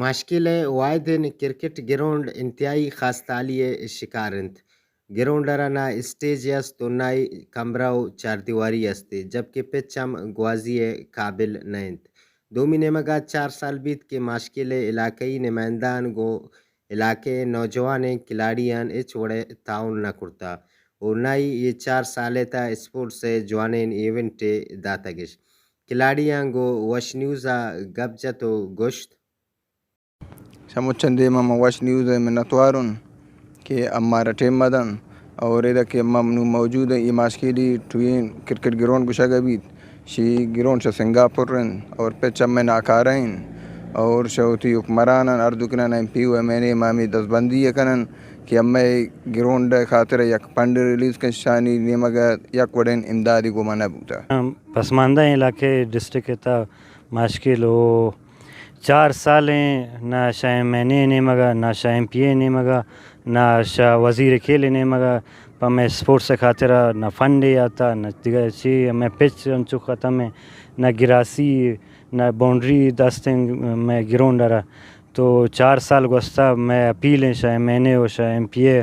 ماشکیل ءِ واحدیں cricket ground انتہائی خاصتالی ءِ شکار انت۔ گراؤنڈ ءَ را نہ اسٹیجے است و نہ کمرہ و چاردیواری است، جبکہ پچ ہم گوازی ءِ قابل نہ انت۔ دومی نیمگ ءَ چار سال بیت کہ ماشکیل ءِ علاقائی نمائندہان گوں علاقہ ءِ نوجوانیں کھلاڑیان ہچ وڑ ءَ تعاون نہ کرتہ و نہ ہی اے چار سال ءِ تہ اسپورٹس ءِ جوانیں ایونٹے داتگ اش۔ کھلاڑیاں گوں وش نیوز ءَ گپ جت و گوشت۔ شموچن دیما من وش نیوز ءِ منتوار اوں کہ امارا ٹیم مدن اور ادا کہ من نوں موجود ایں، اے ماشکیلی ٹوئیں کرکٹ گراؤنڈ گوشگ ءَ بیت۔ شی گراؤنڈ شہ سنگاپور انت اور پچ ہمے ناکارہ انت اور شہ وتی حکمرانان ہر دو کنان M P O M N A مامی دزبندی ءَ کنن کہ ہمے گراؤنڈ ءِ خاطر ءَ یک فنڈ ریلیز کن، شانی نیمگ ءَ یک وڑیں امدادی گوما نہ بوتہ۔ پسماندہ علاقہ ڈسٹرکٹ ءِ تہ ماشکیل و چار سال ایں نہ شہ ایم این اے نیمگ ءَ، نہ شہ ایم پی اے نیمگ ءَ، نہ شہ وزیر کھیل نیمگ ءَ پہ مئے اسپورٹس ءِ خاطر ءَ نہ فنڈے آتہ، نہ دگہ چی، مئے پچ انچو ختم ایں، نہ گراسی، نہ باؤنڈری دست ایں مئے گراؤنڈ ءَ را۔ تو چار سال گوستہ مئے اپیل ایں شہ ایم این اے و شہ ایم پی اے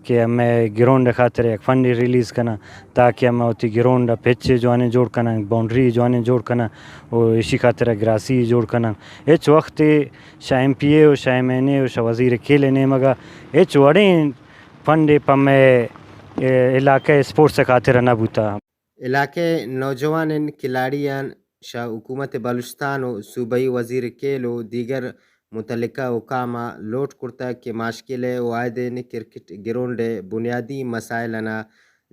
کہ مئے گراؤنڈ ءِ خاطر یک فنڈے ریلیز کناں تاکہ مئے وتی گراؤنڈ ءِ پچ جوانیں جوڑ کناں، باؤنڈری جوانیں جوڑ کناں و ایشی خاطر ءَ گراسی جوڑ کناں۔ ہچ وقت شہ ایم پی اے و شہ ایم این اے و شہ وزیر کھیل نیمگ ءَ ہچ وڑیں فنڈے پہ مئے، اے، علاقہ اسپورٹس ءِ خاطر ءَ نہ بوتہ۔ علاقہ ءِ نوجوانیں کھلاڑیاں شہ حکومت بلوچستان و صوبائی وزیر کھیل و دیگر متعلقہ حکام ءَ لوٹ کرتگ کہ ماشکیل ءِ واحدیں کرکٹ گراؤنڈ ءِ بنیادی مسائل آناں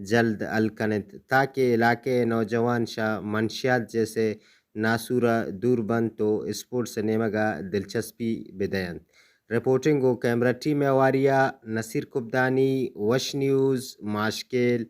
جلد حل کن انت تاکہ علاقہ ءِ نوجوان شہ منشیات جیسے ناسور ءَ دور بنت و اسپورٹس ءِ نیمگ ءَ دلچسپی بدینت۔ رپورٹنگ و کیمرہ ٹیم ءِ ہواری ءَ نصیر کبدانی، وش نیوز، ماشکیل۔